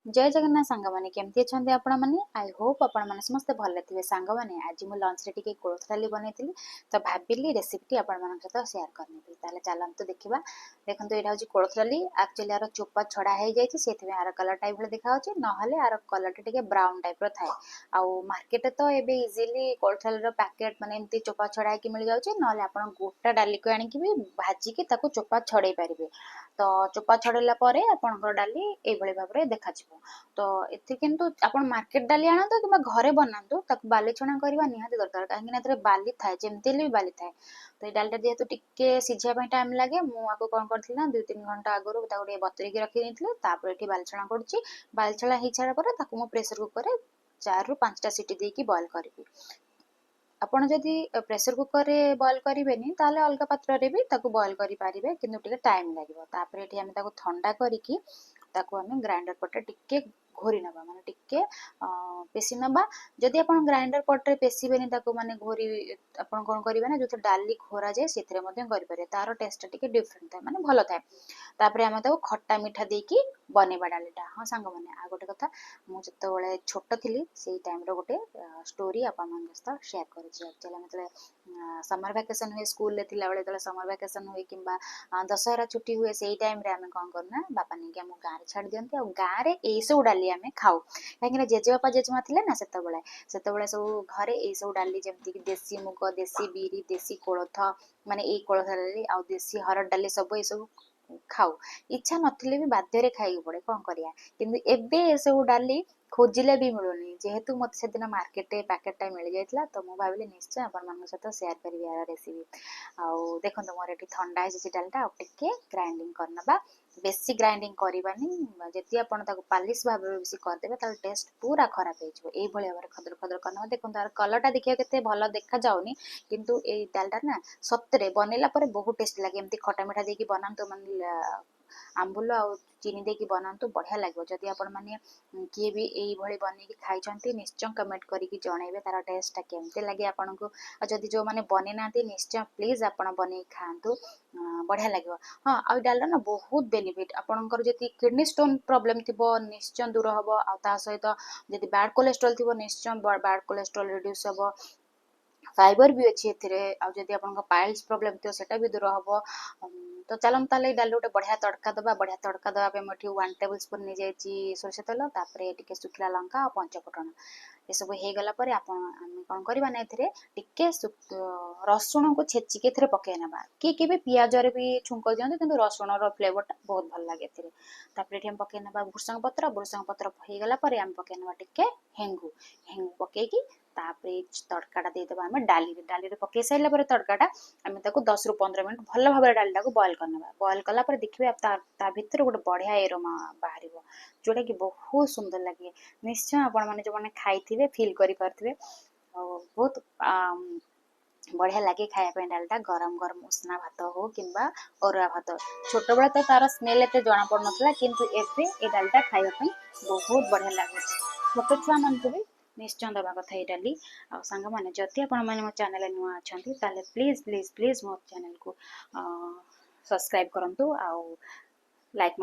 ଜୟ ଜଗନ୍ନାଥ ସାଙ୍ଗମାନେ, କେମିତି ଅଛନ୍ତି ଆପଣମାନେ? I Hope ଆପଣମାନେ ସମସ୍ତେ ଭଲରେ ଥିବେ। ସାଙ୍ଗମାନେ, ଆଜି ମୁଁ ଲଞ୍ଚରେ ଟିକେ କୋଳଥ ଡାଲି ବନେଇଥିଲି, ତ ଭାବିଲି ରେସିପିଟି ଆପଣମାନଙ୍କ ସହିତ ସେୟାର କରିନେବି। ତାହେଲେ ଚାଲନ୍ତୁ ଦେଖିବା। ଦେଖନ୍ତୁ, ଏଇଟା ହେଉଛି କୋଳଥ ଡାଲି। ଆକ୍ଚୁଆଲି ଆର ଚୋପା ଛଡ଼ା ହେଇଯାଇଛି, ସେଥିପାଇଁ ଆର କଲର୍ଟା ଏଇଭଳି ଦେଖାଯାଉଛି, ନହେଲେ ଆର କଲର୍ଟା ଟିକେ ବ୍ରାଉନ୍ ଟାଇପ୍ର ଥାଏ। ଆଉ ମାର୍କେଟରେ ତ ଏବେ ଇଜିଲି କୋଳଥ ଡାଲିର ପ୍ୟାକେଟ୍ ମାନେ ଏମିତି ଚୋପା ଛଡ଼ା ହେଇକି ମିଳିଯାଉଛି, ନହେଲେ ଆପଣ ଗୋଟା ଡାଲିକୁ ଆଣିକି ବି ଭାଜିକି ତାକୁ ଚୋପା ଛଡ଼େଇ ପାରିବେ। ତ ଚୋପା ଛଡ଼େଇଲା ପରେ ଆପଣଙ୍କର ଡାଲି ଏଇଭଳି ଭାବରେ ଦେଖାଯିବ। ତ ଏଥିରେ କିନ୍ତୁ ଆପଣ ମାର୍କେଟ ଡାଲି ଆଣନ୍ତୁ କିମ୍ବା ଘରେ ବନାନ୍ତୁ, ତାକୁ ବାଲି ଛଣା କରିବା ନିହାତି ଦରକାର, କାହିଁକିନା ଏଥିରେ ବାଲି ଥାଏ, ଯେମିତି ହେଲେ ବି ବାଲି ଥାଏ। ତ ଏଇ ଡାଲିଟା ଯେହେତୁ ଟିକେ ସିଝିବା ପାଇଁ ଟାଇମ୍ ଲାଗେ, ମୁଁ ଆକୁ କ'ଣ କରିଥିଲି ନା 2-3 ଘଣ୍ଟା ଆଗରୁ ତାକୁ ଟିକେ ବତୁରେଇକି ରଖିଦେଇଥିଲି। ତାପରେ ଏଠି ବାଲିଛଣା କରୁଛି। ବାଲିଛଣା ହେଇସାରିଲା ପରେ ତାକୁ ମୁଁ ପ୍ରେସର କୁକରରେ 4ରୁ 5ଟା ସିଟି ଦେଇକି ବଏଲ୍ କରିବି। ଆପଣ ଯଦି ପ୍ରେସର କୁକରରେ ବଏଲ୍ କରିବେନି, ତାହେଲେ ଅଲଗା ପାତ୍ରରେ ବି ତାକୁ ବଏଲ୍ କରିପାରିବେ, କିନ୍ତୁ ଟିକେ ଟାଇମ୍ ଲାଗିବ। ତାପରେ ଏଠି ଆମେ ତାକୁ ଥଣ୍ଡା କରିକି ତାକୁ ଆମେ ଗ୍ରାଇଣ୍ଡର ପଟରେ ଟିକେ ଘୋରି ନେବା, ମାନେ ଟିକେ ପେଶି ନେବା। ଯଦି ଆପଣ ଗ୍ରାଇଣ୍ଡର ପଟରେ ପେଶିବେନି ତାକୁ, ମାନେ ଘୋରି, ଆପଣ କ'ଣ କରିବେ ନା ଯେଉଁଥିରେ ଡାଲି ଘୋରାଯାଏ ସେଥିରେ ମଧ୍ୟ କରିପାରିବେ। ତାର ଟେଷ୍ଟଟା ଟିକେ ଡିଫରେଣ୍ଟ ଥାଏ, ମାନେ ଭଲ ଥାଏ। ତାପରେ ଆମେ ତାକୁ ଖଟା ମିଠା ଦେଇକି ବନେଇବା ଡାଲିଟା। ହଁ ସାଙ୍ଗମାନେ, ଆଉ ଗୋଟେ କଥା, ମୁଁ ଯେତେବେଳେ ଛୋଟ ଥିଲି ସେଇ ଟାଇମ୍ର ଗୋଟେ ଷ୍ଟୋରି ଆପଣମାନଙ୍କ ସହିତ ସେୟାର କରୁଛି। ଆକ୍ଚୁଆଲି ଆମେ ଯେତେବେଳେ ସମର ଭ୍ୟାକେସନ୍ ହୁଏ, ସ୍କୁଲରେ ଥିଲାବେଳେ ଯେତେବେଳେ ସମର ଭ୍ୟାକେସନ୍ ହୁଏ କିମ୍ବା ଦଶହରା ଛୁଟି ହୁଏ, ସେଇ ଟାଇମ୍ରେ ଆମେ କ'ଣ କରୁନା, ବାପା ନେଇକି ଆମକୁ ଗାଁରେ ଛାଡ଼ି ଦିଅନ୍ତି। ଆଉ ଗାଁରେ ଏଇସବୁ ଡାଲି ଆମେ ଖାଉ, କାହିଁକିନା ଜେଜେବାପା ଜେଜେମା ଥିଲେ ନା ସେତେବେଳେ। ସେତେବେଳେ ସବୁ ଘରେ ଏଇସବୁ ଡାଲି, ଯେମିତିକି ଦେଶୀ ମୁଗ, ଦେଶୀ ବିରି, ଦେଶୀ କୋଳଥ, ମାନେ ଏଇ କୋଳଥ ଡାଲି ଆଉ ଦେଶୀ ହରଡ଼ ଡାଲି, ସବୁ ଏସବୁ ଖାଉ। ଇଚ୍ଛା ନଥିଲେ ବି ବାଧ୍ୟରେ ଖାଇବାକୁ ପଡ଼େ, କ'ଣ କରିବା? କିନ୍ତୁ ଏବେ ଏସବୁ ଡାଲି ଖୋଜିଲେ ବି ମିଳୁନି। ଯେହେତୁ ମୋତେ ସେଦିନ ମାର୍କେଟରେ ପ୍ୟାକେଟଟା ମିଳିଯାଇଥିଲା, ତ ମୁଁ ଭାବିଲି ନିଶ୍ଚୟ ଆପଣମାନଙ୍କ ସହିତ ସେୟାର କରିବି ଏହାର ରେସିପି। ଆଉ ଦେଖନ୍ତୁ, ମୋର ଏଠି ଥଣ୍ଡା ହେଇଯାଇଛି ଡାଲିଟା, ଆଉ ଟିକେ ଗ୍ରାଇଣ୍ଡିଙ୍ଗ କରିନେବା। ବେଶୀ ଗ୍ରାଇଣ୍ଡିଙ୍ଗ କରିବାନି। ଯଦି ଆପଣ ତାକୁ ପାଲିସ ଭାବରେ ବେଶୀ କରିଦେବେ, ତାହେଲେ ଟେଷ୍ଟ ପୁରା ଖରାପ ହେଇଯିବ। ଏଇଭଳି ଭାବରେ ଖଦର ଖଦର କରିନେବା। ଦେଖନ୍ତୁ, ଆର କଲର୍ଟା ଦେଖିବାକୁ କେତେ ଭଲ ଦେଖାଯାଉନି, କିନ୍ତୁ ଏଇ ଡାଲିଟା ନା ସତରେ ବନେଇଲା ପରେ ବହୁତ ଟେଷ୍ଟି ଲାଗେ। ଏମିତି ଖଟା ମିଠା ଦେଇକି ବନାନ୍ତୁ, ମାନେ ଆମ୍ବୁଲ ଆଉ ଚିନି ଦେଇକି ବନାନ୍ତୁ, ବଢ଼ିଆ ଲାଗିବ। ଯଦି ଆପଣମାନେ କିଏ ବି ଏଇଭଳି ବନେଇକି ଖାଇଛନ୍ତି, ନିଶ୍ଚୟ କମେଣ୍ଟ କରିକି ଜଣେଇବେ ତାର ଟେଷ୍ଟଟା କେମିତି ଲାଗେ ଆପଣଙ୍କୁ। ଆଉ ଯଦି ଯେଉଁମାନେ ବନେଇ ନାହାନ୍ତି, ନିଶ୍ଚୟ ପ୍ଲିଜ୍ ଆପଣ ବନେଇକି ଖାଆନ୍ତୁ, ବଢ଼ିଆ ଲାଗିବ। ହଁ, ଆଉ ଡାଲିର ନା ବହୁତ ବେନିଫିଟ୍। ଆପଣଙ୍କର ଯଦି କିଡ଼ନୀ ଷ୍ଟୋନ୍ ପ୍ରୋବ୍ଲେମ୍ ଥିବ, ନିଶ୍ଚୟ ଦୂର ହେବ। ଆଉ ତା ସହିତ ଯଦି ବ୍ୟାଡ଼ କୋଲେଷ୍ଟ୍ରଲ୍ ଥିବ, ନିଶ୍ଚୟ ବ୍ୟାଡ଼ କୋଲେଷ୍ଟ୍ରଲ୍ ରିଡ୍ୟୁସ୍ ହେବ। ଫାଇବର ବି ଅଛି ଏଥିରେ। ଆଉ ଯଦି ଆପଣଙ୍କ ପାଇଲ୍ସ ପ୍ରୋବ୍ଲେମ୍ ଥିବ, ସେଇଟା ବି ଦୂର ହେବ। ତ ଚାଲନ୍ତୁ ତାହେଲେ ଏଇ ଡାଲି ଗୋଟେ ବଢ଼ିଆ ତଡ଼କା ଦେବା। ବଢ଼ିଆ ତଡ଼କା ଦେବା ପାଇଁ ମୁଁ ଏଠି 1 ଟେବୁଲ୍ ସ୍ପୁନ୍ ନେଇଯାଇଛି ସୋରିଷ ତେଲ, ତାପରେ ଟିକେ ଶୁଖିଲା ଲଙ୍କା ଆଉ ପଞ୍ଚଫୁଟଣ। ଏସବୁ ହେଇଗଲା ପରେ ଆମେ କ'ଣ କରିବା ନା ଏଥିରେ ଟିକେ ରସୁଣକୁ ଛେଚିକି ଏଥିରେ ପକେଇ ନେବା। କିଏ କିଏ ବି ପିଆଜରେ ବି ଛୁଙ୍କ ଦିଅନ୍ତି, କିନ୍ତୁ ରସୁଣର ଫ୍ଲେଭରଟା ବହୁତ ଭଲ ଲାଗେ ଏଥିରେ। ତାପରେ ଏଠି ଆମେ ପକେଇ ନେବା ଭୃସଙ୍ଗ ପତ୍ର। ଭୃସଙ୍ଗ ପତ୍ର ହେଇଗଲା ପରେ ଆମେ ପକେଇ ନେବା ଟିକେ ହେଙ୍ଗୁ। ହେଙ୍ଗୁ ପକେଇକି ତାପରେ ତଡ଼କାଟା ଦେଇଦେବା ଆମେ ଡାଲିରେ। ଡାଲିରେ ପକେଇ ସାରିଲା ପରେ ତଡ଼କାଟା ଆମେ ତାକୁ 10ରୁ 15 ମିନିଟ୍ ଭଲ ଭାବରେ ଡାଲିଟାକୁ ବଏଲ୍ କରିନେବା। ବଏଲ୍ କଲା ପରେ ଦେଖିବେ ତା ଭିତରୁ ଗୋଟେ ବଢ଼ିଆ ଏରୋମା ବାହାରିବ, ଯେଉଁଟାକି ବହୁତ ସୁନ୍ଦର ଲାଗେ। ନିଶ୍ଚୟ ଆପଣମାନେ ଯେଉଁମାନେ ଖାଇଥିବେ, ଫିଲ୍ କରିପାରୁଥିବେ। ଆଉ ବହୁତ ବଢ଼ିଆ ଲାଗେ ଖାଇବା ପାଇଁ ଡାଲିଟା, ଗରମ ଗରମ ଉଷୁନା ଭାତ ହଉ କିମ୍ବା ଅରୁଆ ଭାତ। ଛୋଟବେଳେ ତ ତାର ସ୍ମେଲ୍ ଏତେ ଜଣାପଡ଼ୁନଥିଲା, କିନ୍ତୁ ଏବେ ଏ ଡାଲିଟା ଖାଇବା ପାଇଁ ବହୁତ ବଢ଼ିଆ ଲାଗୁଛି। ଛୋଟ ଛୁଆମାନଙ୍କୁ ବି ନିଶ୍ଚୟ ଦେବା କଥା ଏଇ ଡାଲି। ଆଉ ସାଙ୍ଗମାନେ, ଯଦି ଆପଣମାନେ ମୋ ଚ୍ୟାନେଲରେ ନୂଆ ଅଛନ୍ତି, ତାହେଲେ ପ୍ଲିଜ୍ ପ୍ଲିଜ୍ ପ୍ଲିଜ୍ ମୋ ଚ୍ୟାନେଲକୁ ସବସ୍କ୍ରାଇବ୍ କରନ୍ତୁ ଆଉ ଲାଇକ୍